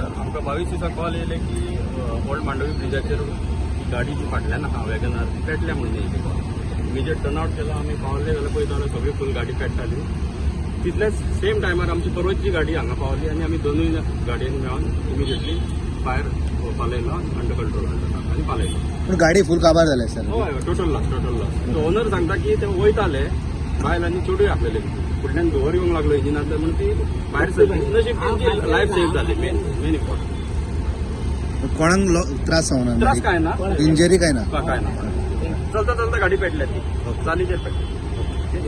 Sir. आमकां 22 दिसा call येयले की ओल्ड मांडवी ब्रिजाचेर ही गाडी जी फाटल्यान आहा वॅगनार, ती पेटल्या म्हणून येयली कॉल. इमिजिएट टर्न आवट केलो आमी. पावले जाल्यार पळयता जाल्यार सगळी फूल गाडी पेट्टाली. तितल्याच सेम टायमार आमची परतची गाडी हांगा पावली आनी आमी दोनूय गाडयांनी मेळोन इमिजिएटली फायर पालयलो, अंडर कंट्रोल हाडलो आनी पालयलो. पूण गाडी फूल काबार जाल्या सर. हय, total loss, total loss. Owner सांगता की ते वयताले, बायल आनी चेडूय आसलेले, फुडल्यान धुंवर येवंक लागलो इंजिनांतल्यान म्हणून ती भायर सरली. नशीब तेंची लायफ सेव्ह जाली, मेन मेन इम्पॉर्टंट. कोणाक त्रास जावना? त्रास काय ना. इंजरी काय ना? काय ना. चलता चलता गाडी पेटल्या, ती चालीचेर पेटली.